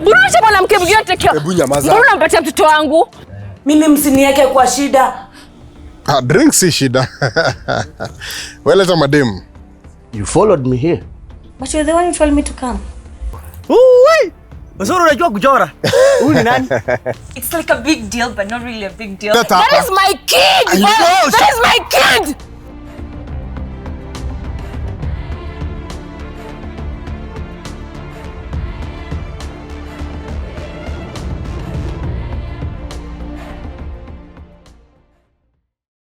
Mbona mwanamke mwingine tekeo? Hebu nyamaza. Mbona unampatia mtoto wangu? Mimi msiniweke kwa shida. Ah, drink si shida. Wewe leta mademu. You followed me here. But you're the one who told me to come. Uwe! Osoro unajua kuchora. Huyu ni nani? It's like a big deal but not really a big deal. Leta That hapa. is my kid! I know. That is my kid!